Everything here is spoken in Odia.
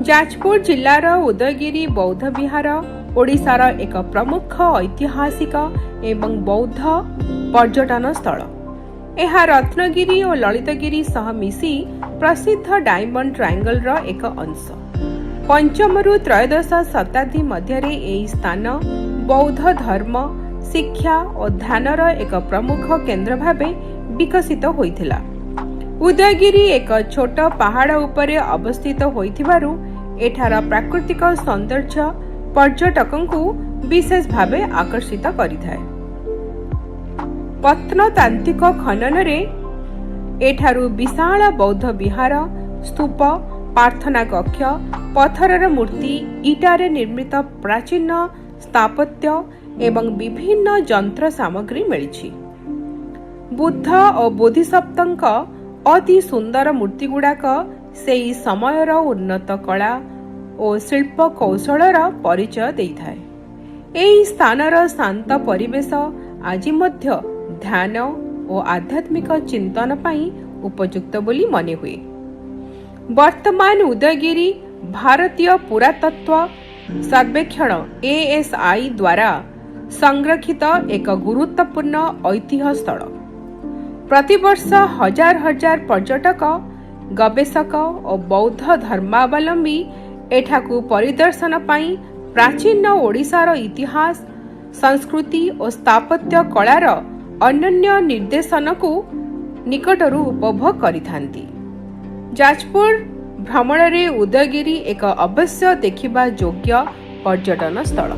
ଯାଜପୁର ଜିଲ୍ଲାର ଉଦୟଗିରି ବୌଦ୍ଧ ବିହାର ଓଡ଼ିଶାର ଏକ ପ୍ରମୁଖ ଐତିହାସିକ ଏବଂ ବୌଦ୍ଧ ପର୍ଯ୍ୟଟନ ସ୍ଥଳ। ଏହା ରତ୍ନଗିରି ଓ ଲଳିତଗିରି ସହ ମିଶି ପ୍ରସିଦ୍ଧ ଡାଇମଣ୍ଡ ଟ୍ରାଇଙ୍ଗଲର ଏକ ଅଂଶ। ପଞ୍ଚମରୁ ତ୍ରୟୋଦଶ ଶତାବ୍ଦୀ ମଧ୍ୟରେ ଏହି ସ୍ଥାନ ବୌଦ୍ଧ ଧର୍ମ, ଶିକ୍ଷା ଓ ଧ୍ୟାନର ଏକ ପ୍ରମୁଖ କେନ୍ଦ୍ର ଭାବେ ବିକଶିତ ହୋଇଥିଲା। ଉଦୟଗିରି ଏକ ଛୋଟ ପାହାଡ଼ ଉପରେ ଅବସ୍ଥିତ ହୋଇଥିବାରୁ ଏଠାର ପ୍ରାକୃତିକ ସୌନ୍ଦର୍ଯ୍ୟ ପର୍ଯ୍ୟଟକଙ୍କୁ ବିଶେଷ ଭାବେ ଆକର୍ଷିତ କରିଥାଏ। ପ୍ରତ୍ନତାତ୍ତ୍ୱିକ ଖନନରେ ଏଠାରୁ ବିଶାଳ ବୌଦ୍ଧ ବିହାର, ସ୍ତୂପ, ପ୍ରାର୍ଥନା କକ୍ଷ, ପଥରର ମୂର୍ତ୍ତି, ଇଟାରେ ନିର୍ମିତ ପ୍ରାଚୀନ ସ୍ଥାପତ୍ୟ ଏବଂ ବିଭିନ୍ନ ଯନ୍ତ୍ର ସାମଗ୍ରୀ ମିଳିଛି। ବୁଦ୍ଧ ଓ ବୋଧିସତ୍ତ୍ୱଙ୍କ ଅତି ସୁନ୍ଦର ମୂର୍ତ୍ତିଗୁଡ଼ାକ ସେହି ସମୟର ଉନ୍ନତ କଳା ଓ ଶିଳ୍ପ କୌଶଳର ପରିଚୟ ଦେଇଥାଏ। ଏହି ସ୍ଥାନର ଶାନ୍ତ ପରିବେଶ ଆଜି ମଧ୍ୟ ଧ୍ୟାନ ଓ ଆଧ୍ୟାତ୍ମିକ ଚିନ୍ତନ ପାଇଁ ଉପଯୁକ୍ତ ବୋଲି ମନେହୁଏ। ବର୍ତ୍ତମାନ ଉଦୟଗିରି ଭାରତୀୟ ପୁରାତତ୍ତ୍ୱ ସର୍ବେକ୍ଷଣ, ଏଏସ୍ଆଇ ଦ୍ୱାରା ସଂରକ୍ଷିତ ଏକ ଗୁରୁତ୍ୱପୂର୍ଣ୍ଣ ଐତିହ୍ୟ ସ୍ଥଳ। ପ୍ରତିବର୍ଷ ହଜାର ହଜାର ପର୍ଯ୍ୟଟକ, ଗବେଷକ ଓ ବୌଦ୍ଧ ଧର୍ମାବଲମ୍ବୀ ଏଠାକୁ ପରିଦର୍ଶନ ପାଇଁ ପ୍ରାଚୀନ ଓଡ଼ିଶାର ଇତିହାସ, ସଂସ୍କୃତି ଓ ସ୍ଥାପତ୍ୟ କଳାର ଅନନ୍ୟ ନିଦର୍ଶନକୁ ନିକଟରୁ ଉପଭୋଗ କରିଥାନ୍ତି। ଯାଜପୁର ଭ୍ରମଣରେ ଉଦୟଗିରି ଏକ ଅବଶ୍ୟ ଦେଖିବା ଯୋଗ୍ୟ ପର୍ଯ୍ୟଟନ ସ୍ଥଳ।